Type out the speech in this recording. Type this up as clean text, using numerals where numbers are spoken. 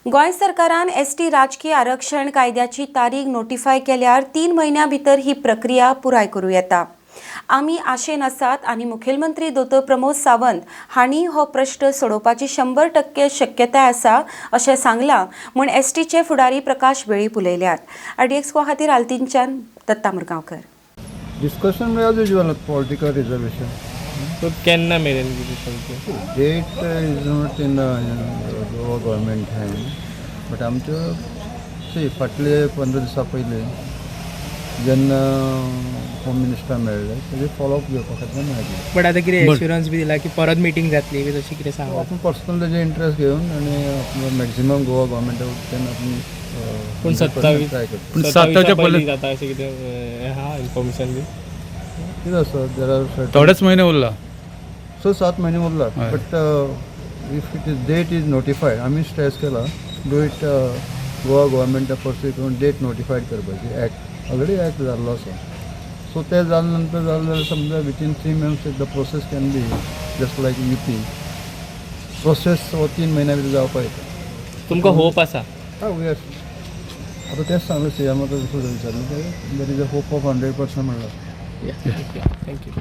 गोंय सरकारान एसटी राजकीय आरक्षण कायद्याची तारीख नोटिफाय केल्यार 3 म्हयन्यां भितर ही प्रक्रिया पुराय करूं येता. आमी आशेन आसात आनी मुखेलमंत्री दोतोर प्रमोद सावंत हांणी हो प्रश्न सोडोवपाची 100% शक्यताय आसा अशें सांगलां म्हूण एसटीचे फुडारी प्रकाश वेळीप उलयल्यात. आरडीएक्स खातीर आल्तीनच्यान Datta मुरगांवकर. Discussion as usual, political reservation. तो केन्ना मेरेन कितें something? Date is not in Goa government hand, but आमच्यो सी फाटले 15 दिसां पयलीं जेन्ना होम मिनिस्टर मेळ्ळे, तेजे फॉलोअप घेवपा खातीर मेळ्ळे. बट आतां कितें एश्युरन्स बी दिला की परत मिटींग जातली बी तशी कितें सांगलां? आपण पर्सनल तेजे इंट्रस्ट घेवन आनी आपलो मॅक्झिमम गोवा गव्हर्मेंटा वटेन आपण पूण 27 ट्राय करता. पूण 27 साताच्या पयलीं पयलीं जाता अशें कितें आहा इन्फॉर्मेशन बी? कितें आसा, there are थोडेच म्हयने उरला. 6-7 म्हयने उरला. हय. But if it is date is notified, आमी स्ट्रेस केला, do it Goa गव्हर्मेंटा पर्स्यू करून डेट नोटिफायड करपाची. एक्ट ऑलरेडी एक्ट जाल्लो आसा, सो ते जाले नंतर जालें जाल्यार समजा within 3 months the process can be just like UP process, हो 3 म्हयन्या भितर जावपाक येता. तुमकां होप आसा? हय, we are. आतां तेंच सांगलें, सी एमा फुडें विचारलें, there is a hope of 100% म्हणलां. Thank you.